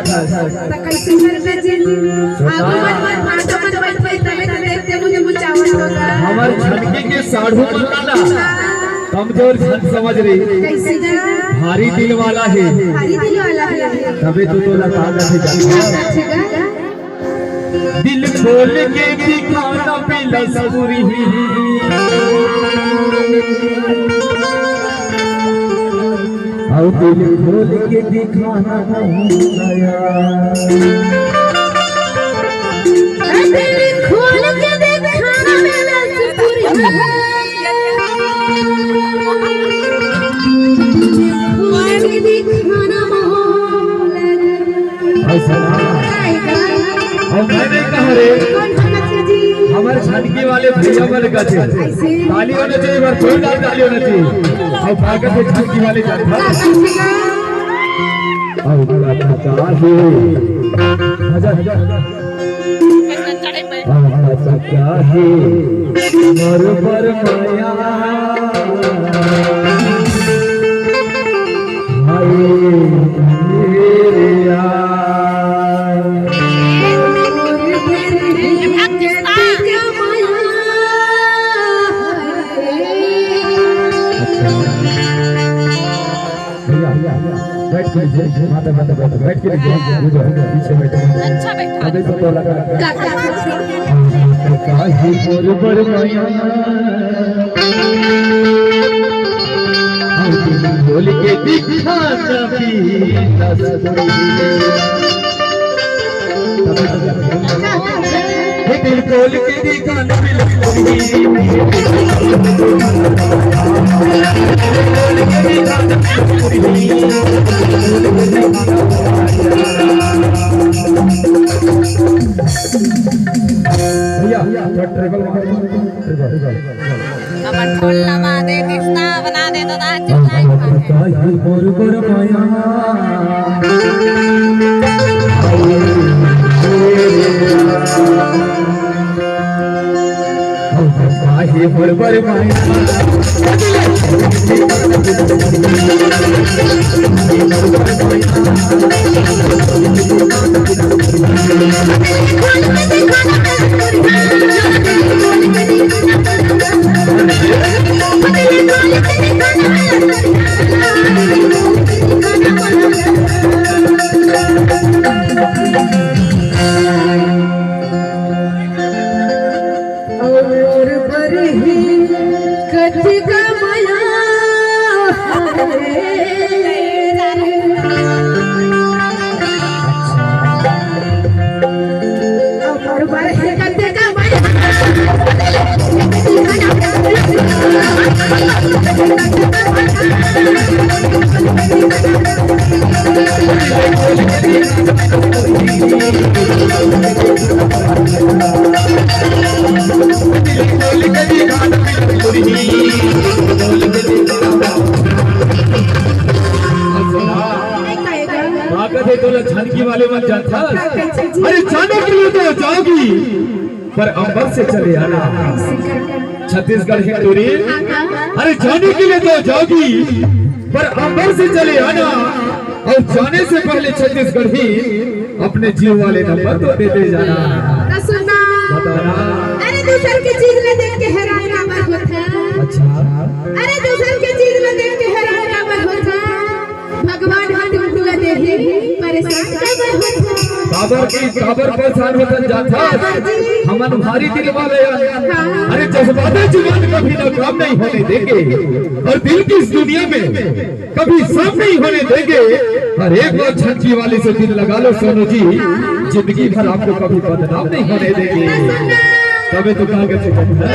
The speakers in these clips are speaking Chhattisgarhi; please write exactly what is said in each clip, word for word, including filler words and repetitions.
त कइसे करबे जी? आगू मन, मन भाटा मन बइठे, तभे तो देखते मुझे मुचावत होगा। हमर झनकी के साढ़ू मन ला ना कमजोर झन समझ रही। कइसे गा? भारी दिल वाला हे। भारी दिल वाला हे। तभे तो तोला का कथे जाथे। का कथे गा? दिल खोल के दिखाना बिलसपुरी। अउ दिल खोल के दिखाना मोहलया। दिल खोल के दिखाना बिलसपुरी। खोल के दिखाना मोहलया। अउ सुना। अउ मैं नइ कहा रे। कौन भगत है जी? हमर झनकी वाले भइया मन कथे। अइसे? ताली होना चाहिए, एक बार जोरदार ताली होना चाहिए। अउ भगत है झनकी वाले का। अउ कथा का हे। भजन। अउ कथा का हे। मोर बर माया। हाय मेरे यार। अच्छा। भैया, भैया, बैठ के लीजिए, माता, माता, बैठ, बैठ के लीजिए, वो जो है, पीछे बैठे हैं। अच्छा बैठा। अभी तो बोला था। काहे मोर बर माया। बोल के दिखा कभी दस। हे दिल खोल के दिखा ना बिलसपुरी। भैया, थोड़ा ट्रेबल मार दो। Treble, treble. हमर ढोल लगा दे, किस्ता बना दे, तो ना चिल्लाई। काहे मोर बर माया। काहे मोर बर माया। और बरही कतिका मया हरे। और बरही कतिका मया। का कथे तोला झनकी वाले मन जानथस? अरे जाने के लिए तो जाओगी, पर अंबर से चले आना। छत्तीसगढ़ के टूरी, अरे जाने के लिए तो जाओगी, पर अंबर से चले आना, और जाने से पहले छत्तीसगढ़ी अपने जीव वाले नंबर तो देते जाना। तो सुनना। बताना। अरे दूसर के चीज में देख के हैरान काबर होथा? अच्छा। अरे दूसर के चीज में देख के हैरान काबर होथा? भगवान ह तुमको देहे, परेशान काबर होथा? काबर की, काबर परेशान होथन जाथा? काबर जी? हमन भारी दिल वाले हन। हाँ। अरे जज्बाते जुबान कभी नाकाम नहीं होने देंगे, और दिल की इस दुनिया में कभी साफ नहीं होने देंगे। और एक बार छज्जी वाली से दिल लगा लो सोनू जी, जिंदगी भर आपको कभी बदनाम नहीं होने देंगे। तबे तो कागज से बदला।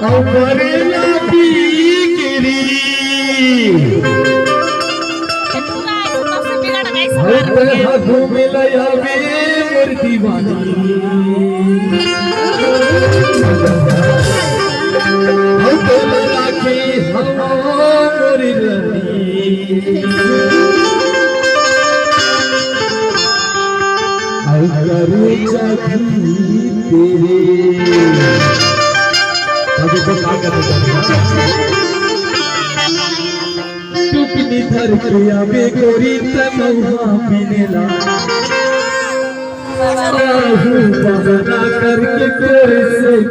अउ करेला बिक्री। अउ तोहा घूमे ला आवे मोर दीवानी। अउ तोला राखे हवा मोर रानी। अउ करेला बिक्री। अभी तो का करत हे? टुकनी धर के आवे गोरी त महुआ पीने ला। आहू बहाना करके तोरे से